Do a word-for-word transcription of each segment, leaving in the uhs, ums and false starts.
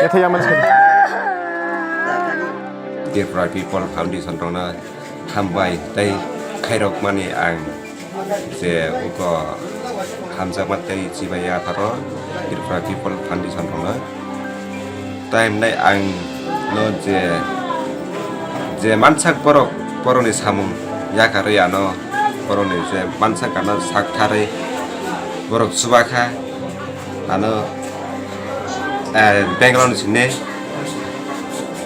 Ethai yaman se. Tripura People Foundation rokno hambai tei khairokmani ang je uko hamjakma tei chibai ya pharo Tripura People Foundation rokno. Tai hwnai ang no je, je mansak borok, borokni samung yakarwi ano, borokni je mansak ano sak tharwi borok chubakha ano, eh, Bangalore ni sini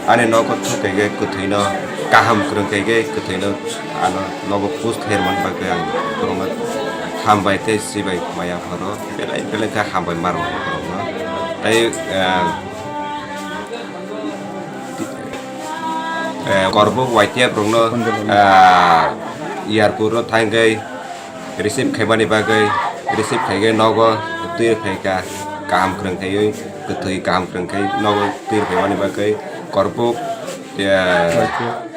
ani nogo thuk khaikhe kwthwino kaham kwrwng khaikhe kwthwino ano nogo push khairwmani bagwi ang borokno hambai tei chibai maya pharo belai belai khe hambai ma rwkha borokno. Tei, eh, eh, Korbuk Y T F rokno, eh, airport o thangwi receive khaimani bagwi, receive khaigwi nogo twi phaikha kaham kwrwng khaiwi, kwthwi kaham kwrwng khai nogo twi phaimani bagwi Korbuk, eh,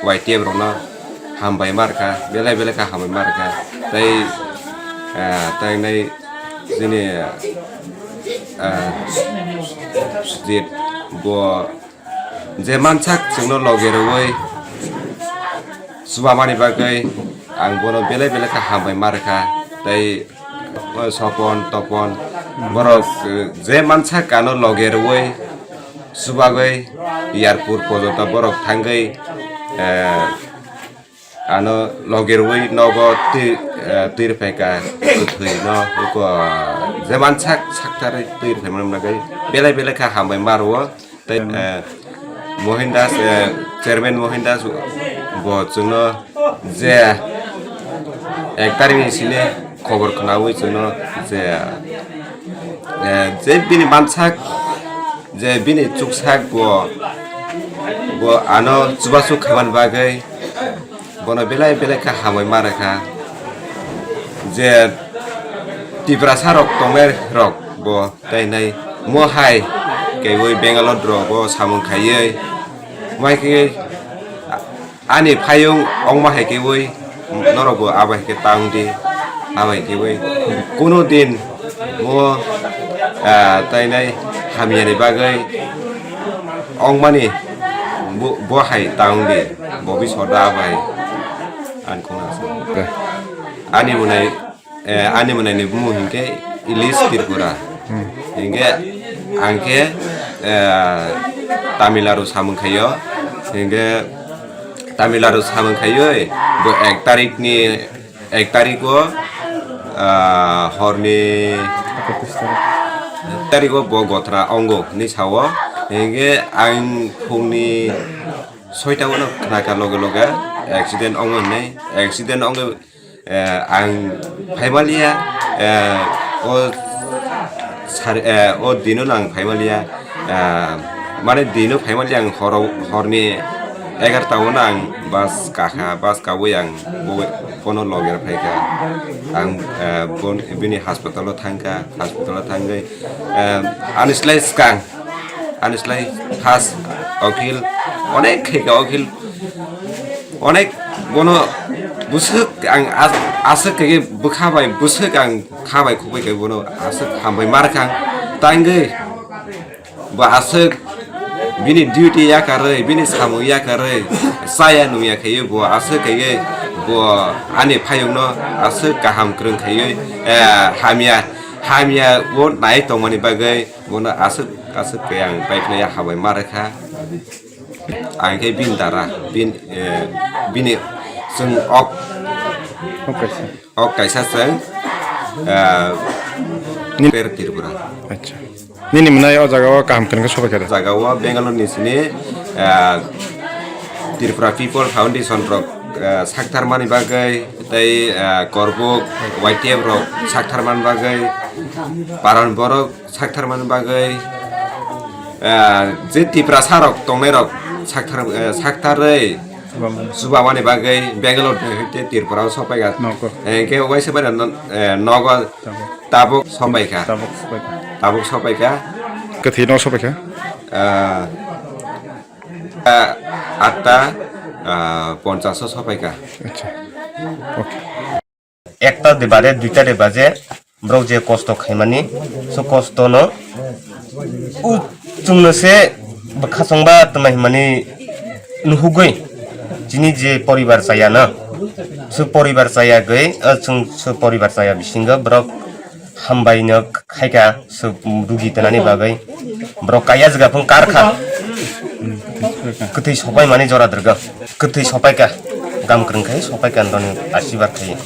Y T F rokno hambai ma rwkha, belai belai khe hambai ma rwkha. Tei, eh, tei nai chini, eh, Sujit bo je mansak chwngno loge rwui chubamani bagwi ang bono belai belai khe hambai ma rwkha. Tei o Sopon, Topon borok, eh, je mansak ano loge rwui chubagwi airport porjonto borok thangwi, eh, ano loge rwui nogo twi, eh, twi rwphaikha kwthwi no uko je mansak saktarwi twi rwphaimani bagwi belai belai khe hambai ma rwo. Tei, eh, Mohin Das, eh, Chairman Mohin Das bo chwngno je ek tarikni sini khobor khwnaui chwngno je, eh, je bini mansak je bini chuksak bo, bo ano chubachu khaimani bagwi bono belai belai khe hambai ma rwkha. Je Tiprasa rok tongnai rok bo tei nai mo hai kaiwi Bangalore rok bo samung khaiwi mai khe ani phayung ongma hai kaiwi norok bo abo hai khe ta wng di, abo hai kaiwi kuno din mo, ah, tei nai hamya ni bagwi ongmani bo, bo hai ta wng di, bo bisor da abo hai. Ani khungna sa. Ani mwnai, eh, ani mwnai ni bumung hinkhe Ilis Tripura. Hmm. Hinkhe ang khe, eh, Tamil Nadu samung khaio. Hinkhe Tamil Nadu samung khaioi bo ek tarik ni, ek tarik o, ah, horni ek tarik o bo gotra ongo hinwi sao. Hinkhe ang phungni soita o no khnakha loge loge accident ongo hinwi. Accident ongo, eh, ang phaimaliya, eh, o sar-, eh, o dino no ang phaimaliya, eh, mane dino phaimaliya ang horo, horni egarta o no ang bus kakha, bus kawi ang bo-, bono loge phaikha. Ang, eh, bon-, bini hospital o thangkha, hospital o thangwi, eh, ani slai swkang. Ani slai first okil, onek khaika okil, onek bono bwswk ang as-, aswk khaikhe bwkha bai bwswk ang kha bai khuk bai khe bono aswk hambai ma rwkha ang. Tangwi bo aswk bini duty yakarwi, bini samung yakarwi, chaya nungya khaiwi bo aswk khaikhe bo ani phayungno aswk kaham kwrwng khaiwi, eh, hamya, hamya o nai tongmani bagwi bono aswk aswk khe ang paiphnai hambai ma rwkha. Ang khe bini dara, bin, eh, bini chwng ok, ok kaisa. Ok kaisa chwng, eh, Ni- Per Tripura. Acha. Nini mwnai o jaga o kaham kwrwng khe sobai kha da? Jaga o Bangalore ni sini, eh, Tripura People Foundation rok, eh, sakthar mani bagwi tei, eh, Korbuk Y T F rok sakthar mani bagwi paran borok sakthar mani bagwi, eh, je Tiprasa rok tongnai rok sakthar, eh, saktarwi chubamani bagwi Bangalore tei Tripura o sopaikha. Nogo. Hinkhe waisa bai no, eh, nogo tabuk. Tabuk sopaikha. Tabuk sopaikha. Tabuk sopaikha. Kwthwi no sopaikha? Eh, eh, atta, eh, ponchas o sopaikha. Acha. Okay. Ekta de bare duita de baje borok je kosto khaimani, so kosto no u chwngno se Bwkhasongba tongma himani nuhugwi chini je poribar chaya no, su poribar chaya gwi, ah, chwng su poribar chaya bisingo borok hambai no khaika, su rugi tanani bagwi borok kaya jaga phung karkha, kwthwi sopai mani jora dirgo, kwthwi sopaika, gam kwrwng khai sopaika, andoni asibar khai.